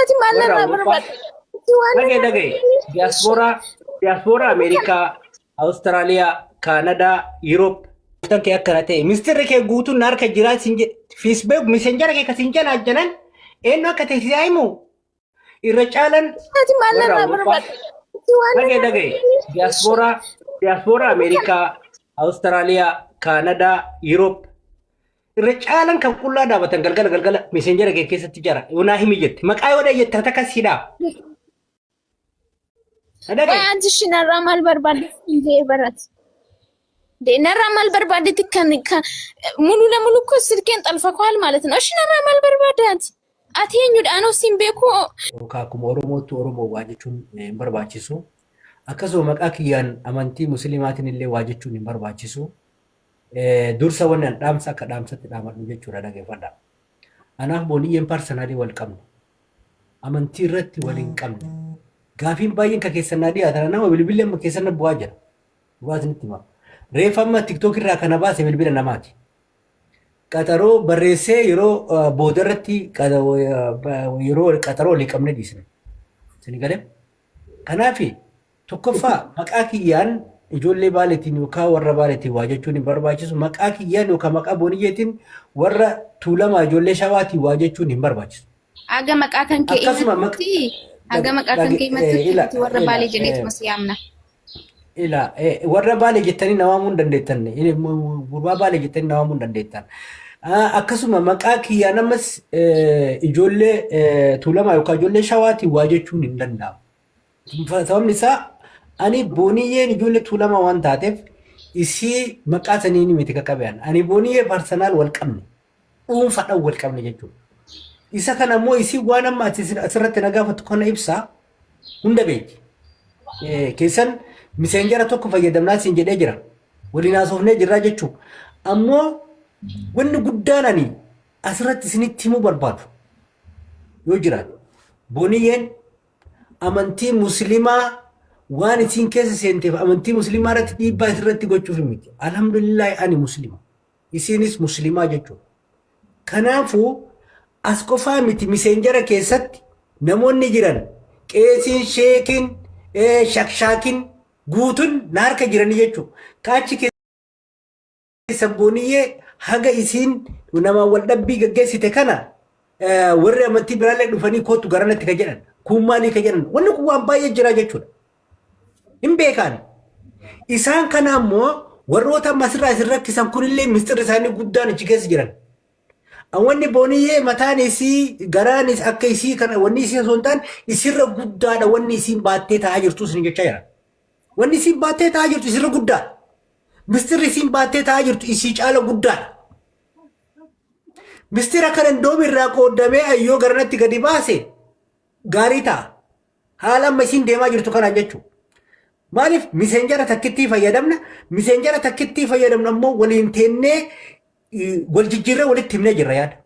Ati maal Warra narraa Awurooppaa. barbaadde? Ati waan Dhagaye narraa dhagaye. Diyaaspooraa diyaaspooraa Ameerikaa, Awustiraaliyaa, Kaanadaa, Yuuroop. Gooftaan kee akkana ta'e. Mistirri kee guutuun na harka jiraa siin jedhe. Fiisbeek miseenjara kee kan siin janaajjanan eenyu akka ta'e si haa himu. Irra caalan Ati maal warra narraa Awurooppaa. barbaadde? Ati waan Dhagaye narraa dhagaye. Diyaaspooraa diyaaspooraa Ameerikaa, Awustiraaliyaa, Kaanadaa, Yuuroop. Irra caalan kan qullaa dhaabatan galgala galgala miseenjara kee keessatti jara. Yoonaa himi jette. Maqaa yoo dhaye jette takka siidhaa. Dhagaye. Anti shi narraa maal barbaadde hin barate. Narraa maal barbaaddetti kan kan ሙሉ ለሙሉ እኮ ስልኬን ጠልፈከዋል ማለት ነው። እሺ narraa maal barbaadde ati? Ati eenyudha? Anoo siin beeku. Yookaan akkuma Oromootti Oromoo waa jechuun hin barbaachisu. Akkasuma maqaa kiyyaan amantii Musliimaatiin illee waa jechuun hin barbaachisu. Dursa wanni an dhaamsa akka dhaamsatti dhaamadhu jechuudha dhageeffadha. Anaaf booniyyeen personally wal qabne. Amantii irratti wal hin qabne. Gaafiin baay'een ka keessan naa dhiyaatan nama bilbilli amma keessan na bu'aa jira. Dhugaa isinitti hima. Reefa amma TikTok irraa kana baase bilbila namaati. Qaxaroo barreessee yeroo booda irratti yeroo qaxaroo walii qabne dhiisne. Isin galee? Kanaaf tokkoffaa maqaa kiyyaan ijoollee baaleetiin yookaan warra baaleetiin waa jechuun hin barbaachisu. Maqaa kiyyaan yookaan maqaa booniyyeetiin warra tuulamaa ijoollee shawaatiin waa jechuun hin barbaachisu. Haga maqaa kan kee Akkasuma himatutti haga maqaa kan kee himatutti ila nuti warra ila baalee jenneetuma si yaamna. Ila warra baalee jettanii na waamuu hin dandeettan. Gurbaa baalee jettanii na waamuu hin dandeettan. Akkasuma maqaa kiyyaan ammas ijoollee tuulamaa yookaan ijoollee shawaatiin waa jechuun hin danda'amu. Sababni isaa ani booniyyeen ijoollee tuulamaa waan taateef isii maqaa saniin miti qaqqabean. Ani booniyyee personal wal qabne. Dhuunfaadhaan wal qabne jechuudha. Isa kana immoo isii waan amma asirratti na gaafattu kana ibsaa hunda beeki. Keessan miseenjara tokko fayyadamnaa siin jedhee jira. Waliin haasofnee jirraa jechuudha. Ammoo wanni guddaan ani asirratti isinitti himuu barbaadu yoo jiraate booniyyeen amantii musliimaa waan isiin keessa seenteef amantii musliimaa irratti dhiibbaa isirratti gochuuf miti. Alhamdulillah ani muslima. Isiinis musliimaa jechuudha. Kanaafuu as qofaa miti miseenjara keessatti namoonni jiran qeesiin, sheekiin, shakshaakiin guutuun na harka jiranii jechuudha. Kaachi keessan booniyyee haga isiin namaan wal dhabbii gaggeessite kana warri amantii biraallee dhufanii kootu garanatti ka jedhan kun maalii ka jedhan wanni kun waan baay'ee jira jechuudha. Hin beekan. Isaan kana ammoo warroota amma asirraa isin rakkisan kunillee misxirri isaanii guddaan achi keessa jiran. Wanni booniyyee mataan isii garaanis akka isii kana wanni isii osoo hin taane isirra guddaadha wanni isiin baattee taa'aa jirtu isin jechaa jira. Wanni isiin baattee taa'aa jirtu isirra guddaadha. Misxirri isiin baattee taa'aa jirtu isii caala guddaadha. Mistira kana indoomi irraa qooddamee ayyoo garanatti gadi baase gaarii ta'a. Haala amma isiin deemaa jirtu kanaan jechuudha. Maaliif miseenjara takkittii fayyadamna? Miseenjara takkittii fayyadamna immoo waliin teennee wal jijjiirree walitti himnee jirra yaada.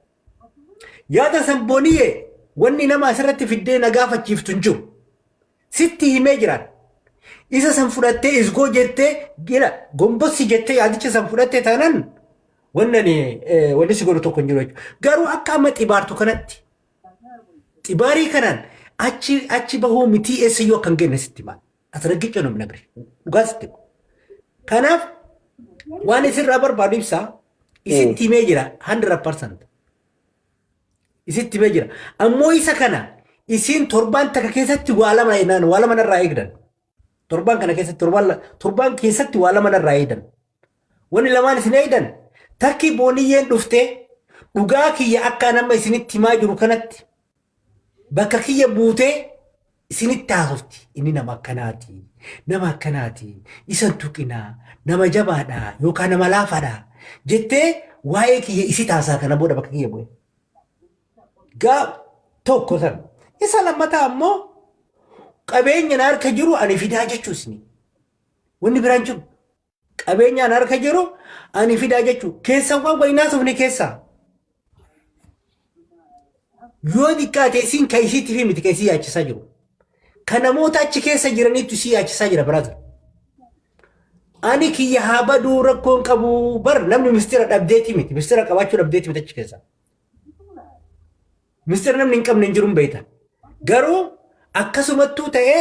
Yaada san booniyyee wanni nama asirratti fiddee na gaafachiiftu hin jiru. Sitti himee jiraan. Isa san fudhattee isgoo jettee gira gombossi jettee yaadicha san fudhattee taanaan wanni ani wanni si godhu tokko hin jiru jechuudha. Garuu akka amma xibaartu kanatti xibaarii kanaan achi achi bahuu mitii eessayyuu akka hin geenye sitti himaa. Asiraggicha nu nagri. Dhugaa sitti hima. Kanaaf waan isirraa barbaadu ibsaa isitti himee jira 100%. Isitti himee jira. Ammoo isa kana isiin torbaan takka keessatti waa lama naan waa lama narraa eegdan. Torbaan kana keessatti torbaan keessatti waa lama narraa eegdan. Wanni lamaan isin eegdan takki booniyyeen dhuftee dhugaa kiyya akka nama isinitti himaa jiru kanatti bakka kiyya buutee isinitti haasofti. Inni nama akkanaati. Nama akkanaati. Isan tuqinaa. Nama jabaadha yookaan nama laafaadha jettee waa'ee kiyya isi taasaa kana booda bakka kiyya bu'e. Gaa tokko san. Isa lammataa ammoo qabeenya na harka jiru ani fidaa jechuu isini. Wanni biraan jiru. Qabeenya na harka jiru ani fidaa jechuu. Keessan waan wayinaa sofne keessaa. Yoo xiqqaate isiin kan isiitti fi miti kan isii yaachisaa jiru. Kan namoota achi keessa jiraniitu isii yaachisaa jira brother. Ani kiyya haa baduu rakkoon qabu bar namni mistira dhabdeeti miti. Mistira qabaachuu dhabdeeti miti achi keessa. Mistira namni hin qabne hin jiru hin beektan. Garuu akkasumattuu ta'ee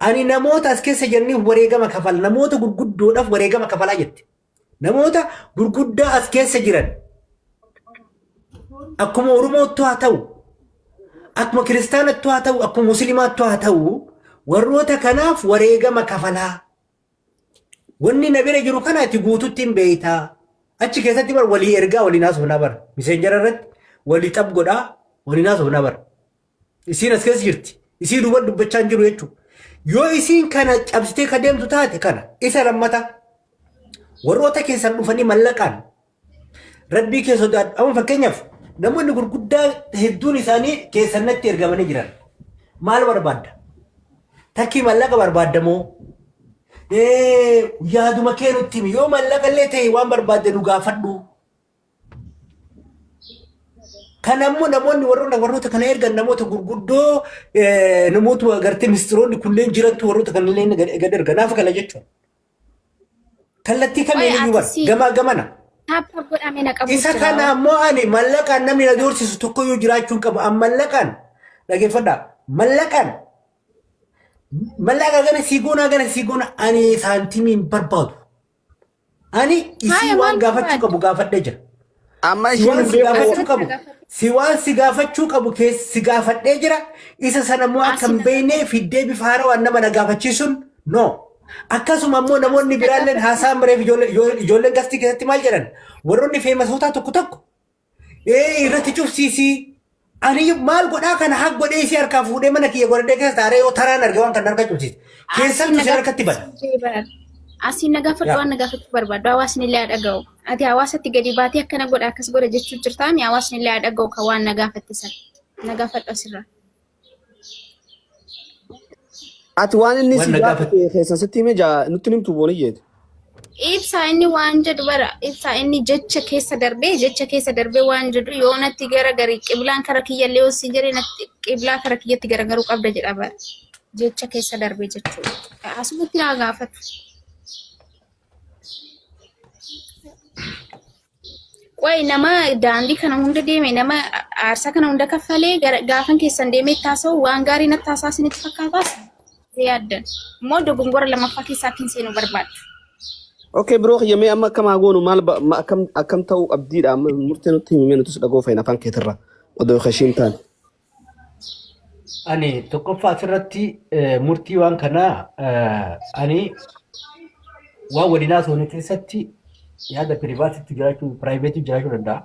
ani namoota as keessa jiraniif wareegama kafala. Namoota gurguddoodhaaf wareegama kafalaa jette. Namoota gurguddaa as keessa jiran akkuma Oromoottu haa ta'u, akkuma Kiristaanattu haa ta'u, akkuma Musliimaattu haa ta'u, warroota kanaaf wareegama kafalaa. Wanni na bira jiru kana ati guututti hin beektaa. Achi keessatti bar walii ergaa waliin haasofnaa bara. Miseenjara irratti walii xab godhaa waliin haasofnaa bara. Isiin as keessa jirti. Isii duuba dubbachaa hin jiru jechuudha. Yoo isiin kana cabsitee ka deemtu taate kana isa lammata. Warroota keessan dhufanii mallaqaan rabbii kee sodaadhu. Amma fakkeenyaaf namoonni gurguddaa hedduun isaanii keessan natti ergamanii jiran. Maal barbaadda? Takkii mallaqa barbaadda moo? Yaaduma kee nutti himi. Yoo mallaqa illee ta'e waan barbaadde nu gaafadhu. Kana immoo namoonni warroota kana ergan namoota gurguddoo namoota gartee ministiroonni kunneen jirantu warroota kanneen gad erga. Naaf kana jechuudha. Kallattii kamiin Qoy iyyuu bara ati si gamaa gamana. tap tap godhamee na qabu Isa jira. kana ammoo ani mallaqaan namni na doorsisu tokko iyyuu jiraachuu hin qabu. An mallaqaan dhageeffadhaa. Mallaqaan mallaqa gana sii goonaa gana sii goona ani saantimii hin barbaadu. Ani isii Haaya waan maal gaafachuu barbaadde? qabu gaafadhee jira. Amma Si ishiin waan hin si beeku. gaafachuu Asirratti qabu na gaafadhu. si waan si gaafachuu qabu keessa si gaafadhee jira. Isa sana immoo akka Asii hin na beeknee fiddee bifa haarawaan nama na gaafachiisuun no. Akkasuma immoo namoonni asii na biraalleen gaafadhu. haasaa mareef ijoolleen gastii keessatti maal jedhan warroonni feemasootaa tokko tokko ee irratti cufsiisii ani maal godhaa kana haq godhee isii harkaa fuudhee mana kiyya godhadhee keessa taaree yoo taraan arge waan kana harka cufsiise. Asii Keessattuu na isin harkatti gaafadhu bada. siin jee bara. Asii na gaafadhu Yaa. waan na gaafachuu barbaaddu hawaasni illee haa dhaga'u. Ati hawaasatti gadi baatee akkana godha akkas godha jechuu jirtaami hawaasni illee haa dhaga'u kan waan na gaafatte sana. Na gaafadhu asirraa. Ati waan inni Waan si na gaafate. gaafate keessan sitti hime jaa nutti himtu booniyyeeti. Ibsaa inni waan jedhu bara ibsaa inni jecha keessa darbee jecha keessa darbee waan jedhu yoo natti garagari qiblaan kara kiyyallee yoo si jedhe natti qiblaa kara kiyyatti garagaruu qabda jedha bara jecha keessa darbee jechuudha. Asumatti naa gaafatu. Qoy nama daandii kana hunda deeme nama aarsaa kana hunda kaffalee gaafan keessan deemee itti haasa'u waan gaarii natti haasaa isinitti fakkaataas yaaddan immoo dogongora lammaffaa keessaa akka hin seenu barbaaddu. Okay biroo kiyya mee amma akkam haa goonu maal akkam akkam ta'uu qabdiidha amma murtee nutti himi mee nutis dhagoo feena afaan keetirra odoo kashiin taane. Ani tokkoffaa asirratti murtii waan kanaa ani waan waliin haasofne keessatti yaada pirivaatiitti jiraachuu piraayiveetii jiraachuu danda'a.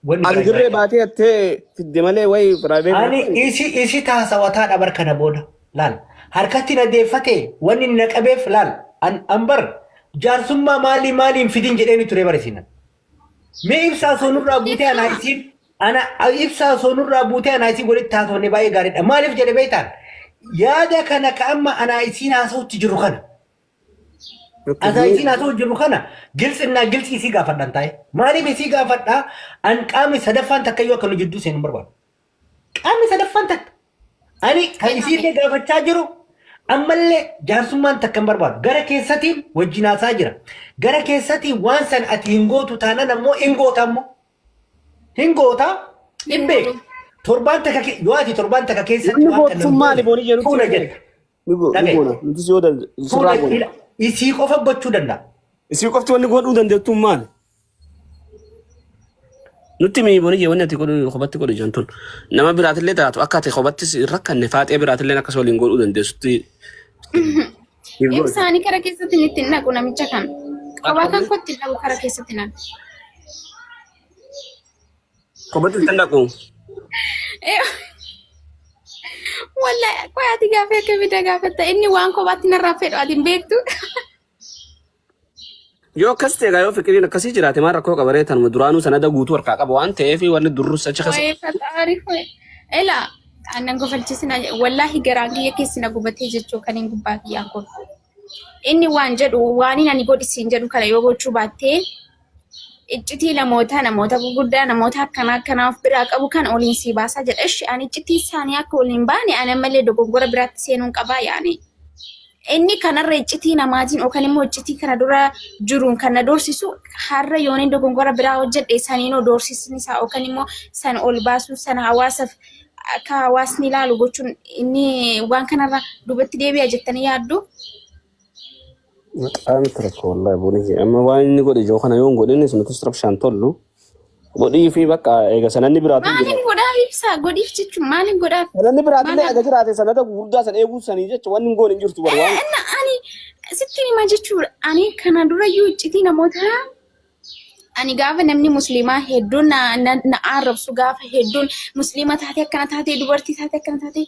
Wanni Ati biraa dirree jiraachuu. baatee jettee fidde malee wayi piraayiveetii Ani isi isi taasawataadha bar kana booda laal harkatti na deeffate wanni inni na qabeef laal an an bar jaarsummaa maalii maaliin fidin jedheeni ture bar isinan. Mee ibsaa osoo nurraa buutee anaa isiin ana ibsaa osoo nurraa buutee anaa isiin walitti haasofne baay'ee gaariidha. Maaliif jedhe beektaan? Yaada kana ka amma anaa isiin haasa'utti jiru kana. Anaa isiin haasa'utti jiru kana gilxinnaa gilxii isii gaafadhan taa'e. Maaliif isii gaafadhaa? An qaamni sadaffaan takka iyyuu akka nu jidduu seenu hin barbaadu. Qaamni sadaffaan takka. Ani kan isiillee gaafachaa jiru ammallee jaarsummaan takka hin barbaadu. Gara keessatiin wajjin haasaa jira. Gara keessatiin waan san ati hin gootu taanan ammoo hin goota ammoo. Hin goota hin beeku. Torbaan takka yoo ati torbaan takka keessatti Wanni waan kana gootu hin maali goone boonii jedhutti fuula hime. jetta. Ni ni Dhaga'i. goona. Nutis yoo sirraa Fuula goona. ila isii qofa gochuu danda'a. Isii qofti wanni godhuu dandeettu maali? Nutti himi boniyye wanni ati godhu kophatti godhu jantun. Nama biraatillee taatu akka ati kophatti hin rakkanne faaxee biraatillee akkas waliin godhuu dandeessutti. siif godhu. Ibsaanii kara keessatti itti hin naqu namicha kana. Kophaa kan kootti hin dhaqu kara keessatti nan. Kophatti hin dhaqu. Wallahi qoy ati gaafa akkamitti gaafatta inni waan kophaatti narraa fedhu ati hin beektu. Yoo akkas ta'e egaa yoo fiqiriin akkasii jiraate maal rakkoo qaba ree tanuma duraanuu sanada guutuu harkaa qaba waan ta'eef wanni durrus achi keessa. Waa'ee faxaari hoye. Ela annan gofalchisina wallaahi garaan kiyya keessi na gubatee jechuu kan hin gubbaa kiyyaan kun. Inni waan jedhu waan inni ani godhi siin jedhu kana yoo gochuu baattee iccitii namoota namoota gurguddaa namoota akkanaa akkanaa of biraa qabu kan oliin sii baasaa jedha. Ishi ani iccitii isaanii akka waliin baane ani ammallee dogoggora biraatti seenuun qabaa yaani. Inni kanarra iccitii namaatiin yookaan immoo iccitii kana dura jiruun kan na doorsisu har'a yoon inni dogongora biraa hojjedhe saniinoo doorsisni isaa yookaan immoo san ol baasuu sana hawaasaaf akka hawaasni ilaalu gochuun inni waan kanarra duubatti deebi'a jettanii yaaddu. Maqaan rakkoo wallahi booniyye. Amma waan inni godhe jiru kana yoo hin godhin nutis rabshaan tollu. Godhii fi bakka eega sananni biraatu jira. Maaliin godhaaf ibsaa godhiif jechuun maaliin godhaaf? Sananni biraatu Maal illee eega jiraate sanada gurguddaa san eeguu sanii jecha wanni hin goone hin jirtu bar waan. Inna ani sitti hima jechuudha. Ani kana durayyuu iccitii namoota ani gaafa namni musliimaa hedduun na, na, na arrabsu gaafa hedduun musliima taate akkana taate dubartii taate akkana taate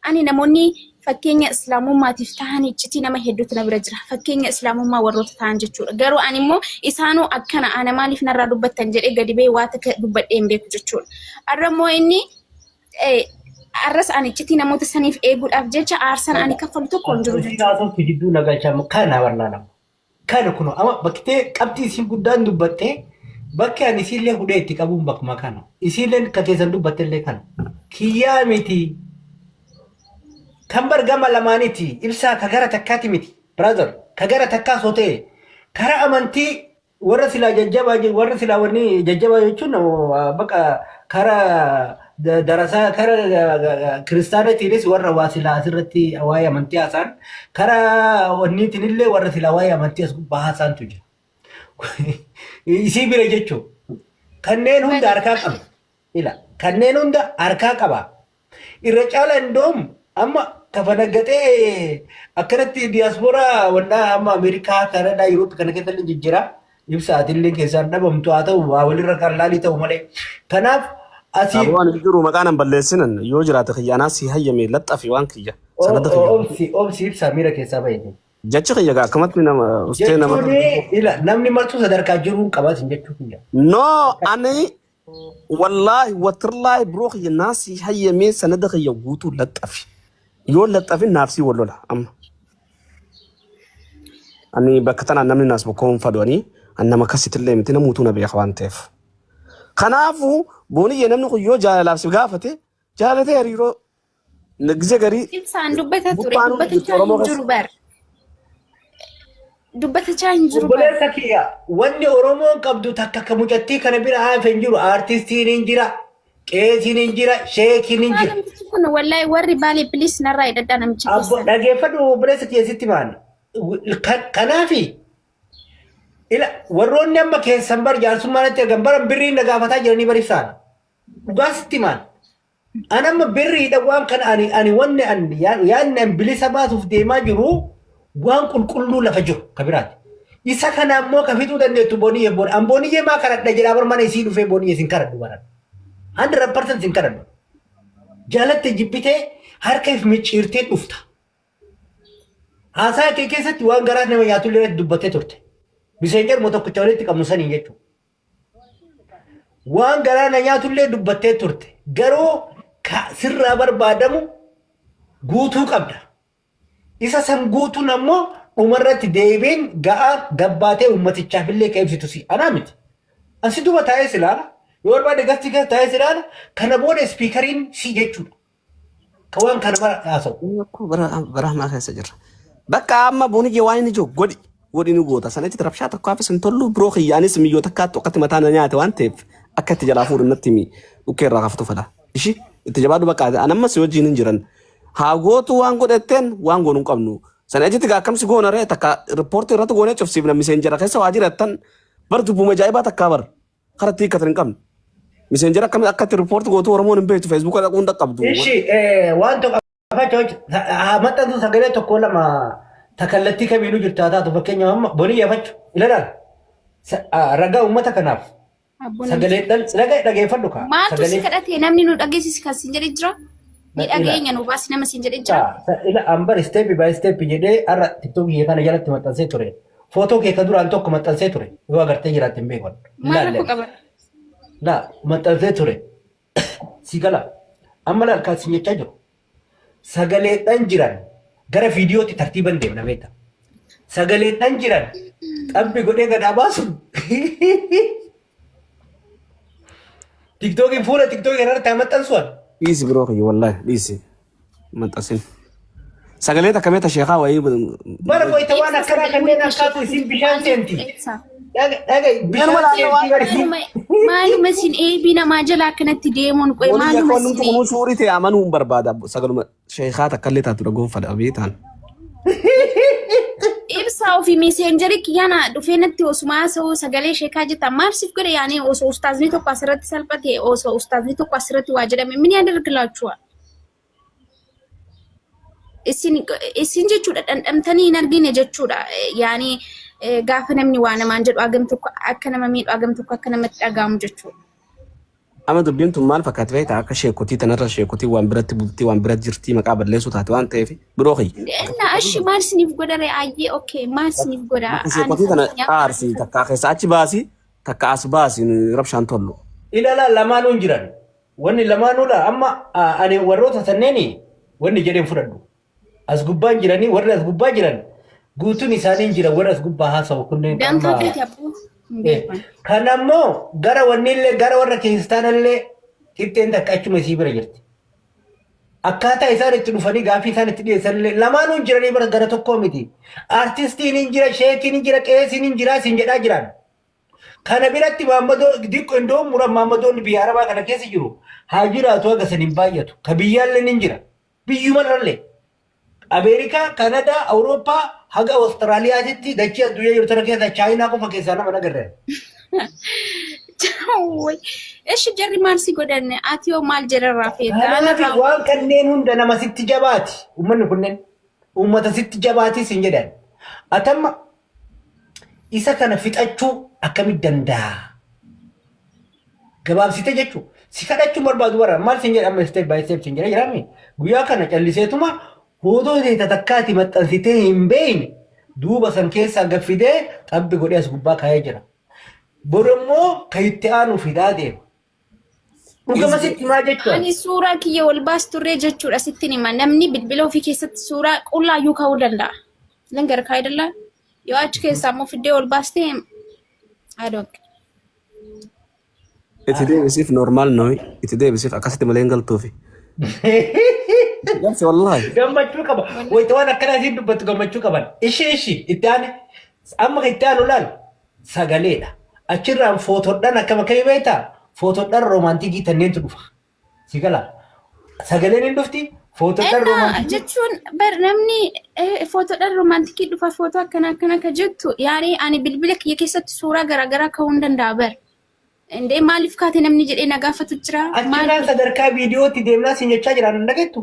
ani namoonni fakkeenya islaamummaatiif tahan iccitii nama hedduutu na bira jira. Fakkeenya islaamummaa warroota ta'an jechuudha. Garuu ani immoo isaanuu akkana ana maaliif narraa dubbattan jedhee gadi ba'ee waa takka dubbadhee hin beeku jechuudha. Har'a immoo inni arras ani iccitii namoota saniif eeguudhaaf jecha aarsaan ani kaffalu tokko hin jiru Isiin jechuudha. haasoftu jidduu na galchaa kana barnaanama. Kana kun amma bakkitee qabxii isiin guddaan dubbattee bakki ani isiillee hudhee itti qabuun bakkuma kana. Isiilleen ka keessan dubbattellee kana. Kiyyaa miti. Kan bar gama lamaaniti ibsaa ka gara takkaati miti. Brother ka gara takkaa soo ta'e karaa amantii warra silaa jajjabaa warra silaa wanni jajjabaa jechuun bakka karaa darasaa karaa kiristaanatiinis warra waa silaa asirratti waa'ee amantii haasa'an karaa wanniitiin illee warra silaa waa'ee amantii as gubbaa haasa'antu jira. Isii bira jechuun kanneen hunda harkaa qaba. Ila kanneen hunda harkaa qaba. Irra caala indoom amma kafanaggaxee akkanatti diyaaspooraa wannaa amma Ameerikaa, Kanadaa, Yuuroop kana keessa illee jijjiira. Ibsa atillee keessaan dhabamtu haa ta'u waa walirra kan laalii ta'u malee. Kanaaf asii Aboo ani jiru maqaan hin balleessinan yoo jiraate kiyya anaa si hayyame laxxafi waan kiyya sanada kiyya. Obsi obsi ibsaa miira keessaa bahe. Jechi kiyya gaa akkamatti nama ustee nama. Jechuun ila namni martuu sadarkaa jiruun qabaatin jechuu kiyya. No ani Wallaahi watirlaahi biroo kiyya naa sii hayyamee sanada kiyya guutuu laxxafi. Yoo laxxafin naaf sii wal lola amma. Ani bakka tanaan namni naas bokkoo hin fadhu ani ani nama akkasiitillee miti namuutuu na beeka waan ta'eef. Kanaafuu booniyye namni kun yoo jaalalaaf si gaafate jaalatee hariiroo Gizee garii Ibsaan dubbata ture gubbaan hundi jirti dubbatachaa Oromoo hin keessa. jiru bar. Dubbatachaa hin jiru bar. Obboleessa kiyya wanni Oromoon qabdu takka akka mucattii kana bira hafe hin jiru. Aartistiin hin jira, qeesiin hin jira, sheekiin hin Maa jira. namtichi kun wallahi warri baalee please narraa hidhadhaa namicha Abbo keessan. dhageeffadhu obboleessa kiyya sitti maan. Kanaafi ila warroonni amma keessan bar jaarsummaa natti ergan baran birriin na gaafataa jiranii bar ibsaan. Dhugaa sitti maan. An amma birriidha waan kana ani ani wanni an yaadni an bilisa baasuuf deemaa jiru waan qulqulluu lafa jiru ka biraati. Isa kana ammoo ka fixuu dandeettu booniyyee boon an booniyyee maa kadhadha jedhaa bar mana isii dhufee booniyyee sin kadhadhu baran. 100% sin kadhadhu. Jaalatte jibbitee harka if micciirtee dhufta. Haasaa kee keessatti waan garaa nama nyaatu illee dubbattee turte. Miseenjar moo tokkicha walitti qabnu saniin jechuudha. Waan garaa na nyaatullee dubbattee turte. Garuu ka sirraa barbaadamu guutuu qabda. Isa san guutuun ammoo dhumarratti deebiin ga'aa gabbaatee uummatichaaf illee ka ibsitu si anaa miti. An si duuba taa'ee si ilaala. Yoo barbaade gastii keessa taa'ee si ilaala. Kana booda ispiikariin si jechuudha. Ka waan kana mara haasa'u. Akkuma bara bara hamaa keessa jirra. Bakka amma booniyye waan inni jiru godhi godhi ni goota. Sana jetti rabshaa tokko hafis hin tollu biroo kiyyaanis miyyoo takkaattu akkatti mataa na nyaate waan ta'eef akka itti jalaa fuudhu natti himi dhukkee irraa kaftu fala. Ishi itti jabaadhu bakka an ammas si wajjin hin jiran. Haa gootu waan godhetteen waan goonu hin qabnu. Sana jetti gaa akkamsi goona ree takka riippoortii irratti goonee cufsiifna miseenjera keessa waa jirattan bar dubbuma ajaa'ibaa takkaa bar. Karatti hiikkatan hin qabne. Miseenjera akkamitti akka itti riippoorti gootu Oromoon hin beektu feesbuuka dhaquu hin dhaqqabdu. Ishi waan tokko afaan haa maxxansu sagalee tokko lama ta kallattii kamiinuu jirtu haa taatu fakkeenyaaf amma bonii yafachu ilalaan ragaa uummata kanaaf Abbo namicha. sagalee ragaa dhageeffadhu kaa Maaltu si sagalee kadhate namni nu dhageessisi kan siin jedhe jira? Ni dhageenya nu baasi nama siin jedhe jira? ila ambar step by step jedhee har'a tiktookii kana jalatti maxxansee ture. Footoo kee ka duraan tokko maxxansee ture. Yoo agartee jiraatte hin beeku. Maal rakkoo qaba? Laa maxxansee ture. Si gala. Amma laal kan sin jechaa jiru. Sagaleedhaan jiran gara viidiyootti tartiiban deemna beekta. Sagaleedhaan jiran xabbi godhee gadaa baasu. Tiktookiin fuula tiktookii irratti haa maxxansuwan. Dhiisi biroo kiyya wallaahi dhiisi. Maxxansin. Sagalee takka meeta sheekaa wayii. Bara wayita waan Ibsa akkanaa sagalee kanneen wayita akkaatu sheekaa isin bishaan seenti. Ibsa. Dhaga bishaan Maaluma seenti laata bari. Maaluma maaluma isin eebii namaa jala akkanatti deemuun qoy Wani maaluma yakka wanti isin kunuu suurii ta'e amanuu hin barbaada. Sagaluma sheekaa takka illee taatu dhagoon beektaan. Ibsa ofii miseenjarii kiyyana dhufee natti osuma haasa'u sagalee sheekaa jetta maal siif godhe yaani osoo ustaazni tokko asirratti salphate osoo ustaazni tokko asirratti waa jedhame min yaada Isin isin jechuudha dhandhamtanii hin argine jechuudha yaani gaafa namni waa namaan jedhu hagam tokko akka nama miidhu hagam tokko akka namatti dhaga'amu jechuudha. Amma dubbiin tun maal fakkaatti beektaa akka sheekotii tanarra sheekotii waan biratti bultii waan biratti jirtii maqaa balleessuu taate waan ta'eef biroo kiyya. Inna ashi maal isiniif godha ree ayyee okay maal isiniif godha Bakka ani sheekotii tana fakkeenyaaf aarsi takka keessa achi baasi takka as baasi rabshaan tollu. Ilala lamaanuu hin jiran. Wanni lamaanuu la amma ani warroota sanneeni wanni jedheen fudhadhu. As gubbaan jiranii warri as gubbaa jiran guutuun isaanii hin jiran warri as gubbaa haasa'u kunneen Dantaa amma. keeti abboo hin beekan. Kan ammoo gara wanni illee gara warra kiristaanallee qixxeen takka achuma isii bira jirti. Akkaataa isaan itti dhufanii gaaffii isaan itti dhiyeessan illee lamaanuu hin jiranii bara gara tokkoo miti. Artistiin hin jira, sheekiin hin jira, qeesiin hin jira siin jedhaa jiran. Kana biratti maammadoo diqqo indoo muran maammadoonni biyya arabaa kana keessa jiru haa jiraatu haga san hin baay'atu. Ka biyyaallee ni jira. Biyyumarrallee. Ameerikaa, Kanadaa, Awurooppaa haga Awustiraaliyaatitti dachii addunyaa jiru tana keessa Chaayinaa qofa keessaa nama nagarre. Eshi jarri maal si godhan ati hoo maal jararraa feeta? Kanaaf waan kanneen hunda nama sitti jabaati. Uummanni kunneen uummata sitti jabaati sin jedhan. Atamma isa kana fixachuu akkamitti danda'a? Gabaabsite jechuun si kadhachuun barbaadu bara maal sin jedha amma step by step sin jedha jiraami. Guyyaa kana calliseetuma footoo ta'e takkaati maxxansitee hin beekne duuba san keessaa gaffidee xabbi godhee as gubbaa kaa'ee jira. Boru immoo kan itti aanu fidaa deema. Dhugama sitti himaa jechuudha. Ani suuraa kiyya wal baasturree jechuudha sittin hima. Namni bilbila ofii keessatti suuraa qullaa iyyuu kaa'uu danda'a. Lan gara kaa'ee danda'a. Yoo achi keessaa immoo fiddee ol baastee I don't Itti deebisiif normaal nooyi itti deebisiif akkasitti malee hin galtuufi. Galsi wallaahi. Gammachuu qaba. Wayita waan akkanaa isiin dubbattu gammachuu qaban. Ishee ishii itti aane amma kan itti aanu laal sagaleedha. Achirraan footodhaan akkam akkamii beektaa? Footodhaan roomaantikii tanneentu dhufa. Si gala. Sagaleen hin dhufti footodhaan Enna roomaantikii. jechuun bar namni footoodhaan romaantikii dhufa footoo akkana akkana akka jettu yaani ani bilbila kiyya keessatti suuraa garaagaraa ka'uu hin danda'a bar. Indee maaliif kaate namni jedhee na gaafatu jira. Achirraan Maal sadarkaa viidiyootti deemnaa siin jechaa jiraan hin dhageettu.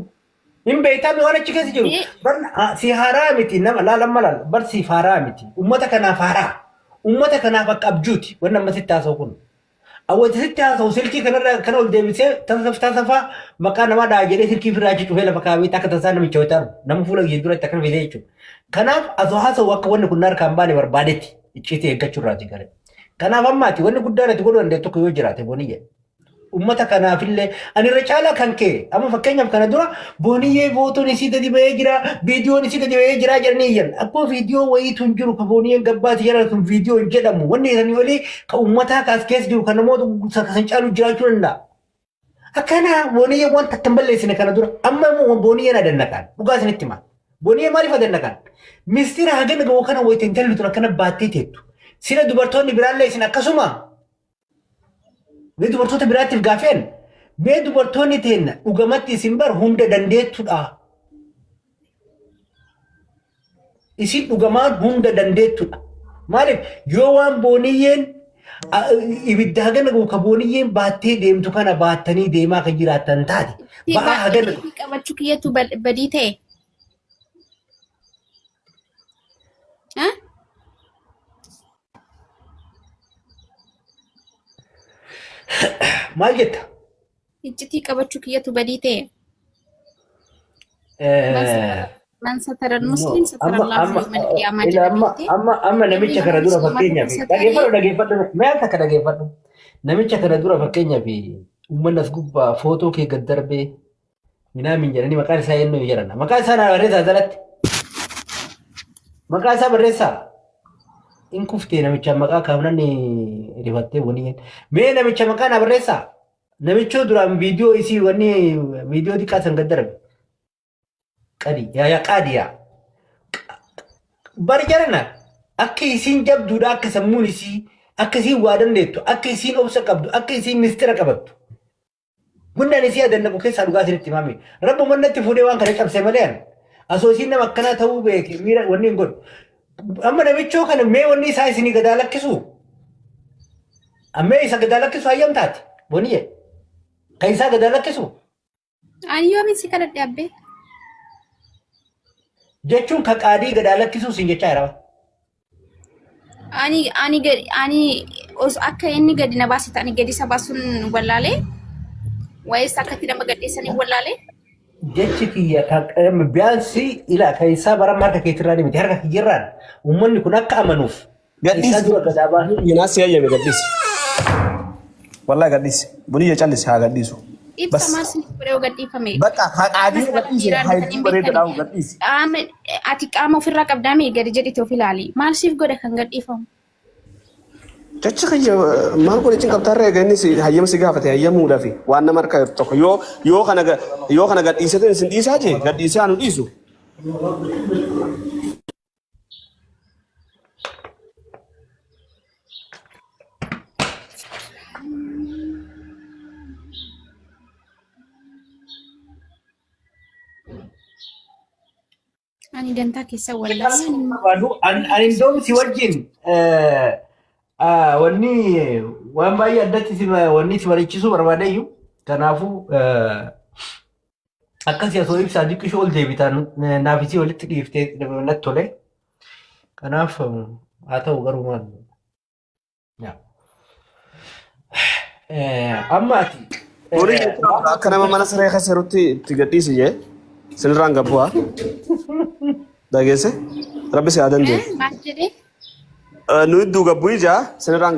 Hin beektaa mi waan achi keessa jiru. Bar si haaraa miti nama laal amma laal bar siif haaraa miti. Uummata kanaaf haaraa. Uummata kanaaf akka abjuuti wanni amma sitti haasa'u kun. Awwati sitti haasa'u silkii kanarra kana ol deebisee tasaf tasafaa maqaa namaa dha'a jedhee silkii ofirraa achi cufee lafa kaawwee akka tasaa namicha wayita argu nama fuula kiyya duratti akkana fidee jechuudha. Kanaaf asoo haasa'u akka wanni kun harkaan baane barbaadetti icciitii eeggachuu irraati galee. Kanaaf ammaati wanni guddaan ati godhuu dandeettu tokko yoo jiraate boniyye. Uummata kanaafillee ani irra caalaa kan kee amma fakkeenyaaf kana dura booniyyee footoon isii gadi ba'ee jira viidiyoon isii gadi ba'ee jira jedhanii iyyan akkuma viidiyoo wayiitu hin jiru ka booniyyeen gabbaati jedhan sun viidiyoo hin jedhamu wanni isanii olii ka uummataa ka as keessa jiru kan namoota kan caalu jiraachuu danda'a. Akkana booniyyeen wanta akka hin balleessine kana dura amma immoo booniyyeen adannaqaan dhugaa isinitti himaa. Booniyyeen maaliif adannaqaan? Mistira hagana gahu kana wayita intalli tun akkana baattee teettu. Sila dubartoonni biraallee isin akkasuma Mee dubartoota biraatiif gaafeen mee dubartoonni teenna dhugamatti isin bar hunda dandeettudha. Isin dhugamaan hunda dandeettudha. Maaliif yoo waan booniyyeen ibidda hagana gahu ka booniyyeen baattee deemtu kana baattanii deemaa kan jiraattan taate ba'aa hagana Baay'ee qabachuu kiyyatu badii ta'e. Ha? Maal jetta? Iccitii qabachuu kiyyatu badii ta'e. Man satara muslim satara Amma Allah amma yawmal qiyaamaa ila jedha amma beekte. amma amma namicha Namni kana dura musliima fakkeenyaaf tokko dhageeffadhu sataree dhageeffadhu mee al takka dhageeffadhu namicha kana dura fakkeenyaaf uummanni as gubbaa footoo kee gad darbee minaamin jedhanii maqaan isaa eenyu jedhan maqaa isaa naa barreessaa jalatti maqaa isaa barreessaa in kuftee namicha maqaa kaafnan rifattee bonii mee namicha maqaa naa barreessaa namichoo duraan viidiyoo isii wanni viidiyoo xiqqaa san gad darbe. Qadi yaa yaa qaadiyaa. Bari jarana akka isiin jabduudha akka sammuun isii akka isiin waa dandeettu akka isiin obsa qabdu akka isiin mistira qabattu. Guddaan isii adannaqu keessaa dhugaa isinitti himame. Rabbuma natti fuudhee waan kana cabse malee ani. Asoo isiin nama akkanaa ta'uu beeke miira wanni hin godhu. Amma namichoo kana mee wanni isaa isinii gadaa lakkisu? Ammee isa gadaa lakkisu hayyam taate? Boniyye. Kan isaa gadaa lakkisu? Ani yoomin si kadhadhe abbee? Jechuun ka qaadii gadaa lakkisuu siin jechaa jira. Ani ani gadi ani os akka inni gadi na baase ani gadi isa baasuun wallaalee waa'ee akkatti nama gadheessanii wallaalee. Jechi kiyya kan biyaansi ilaa kan isaa bara harka keetirraa ni miti harka kiyyarraan uummanni kun akka amanuuf kan isaa Gadhiisi. dura gadaa baasu. Yinaas si hayyame gadhiisi. Wallahi gadhiisi. Buniyya callisi haa gadhiisu. Ibsa Bas. maal sinif godhee yoo gadhiifame? Bakka haqaadii gadhiisi Dhiiraan hayduu hin bareeda beekani. dhaabu gadhiisi. Qaama ati qaama ofirraa qabdaa mee gadi jedhite of ilaali. Maal siif godha kan gadhiifamu? Jechi kiyya maal godhe cinqabtaarra eega inni si hayyama si gaafate hayyamuudhaafi waan nama harka tokko yoo yoo kana yoo kana gadhiisetin isin dhiisaa jee gadhiisee anu dhiisu. Ani dantaa keessa wallaahi ani Barbaadu ani indoom si wajjin wanni waan baay'ee addatti si wanni si mariichisuu barbaadeyyuu kanaafuu akkasii osoo ibsaa diqqishoo ol deebitaan naaf isii walitti dhiiftee natti tole. Kanaaf haa ta'u garuu maal. Amma ati Horii jechuun akka nama mana siree keessa jirutti itti gadhiisi jee sinirraan gabbu'aa. Dhageesse rabbi si haa dandeessu. Maal jedhee? Nu idduu gabbuu ijaa sinirraan.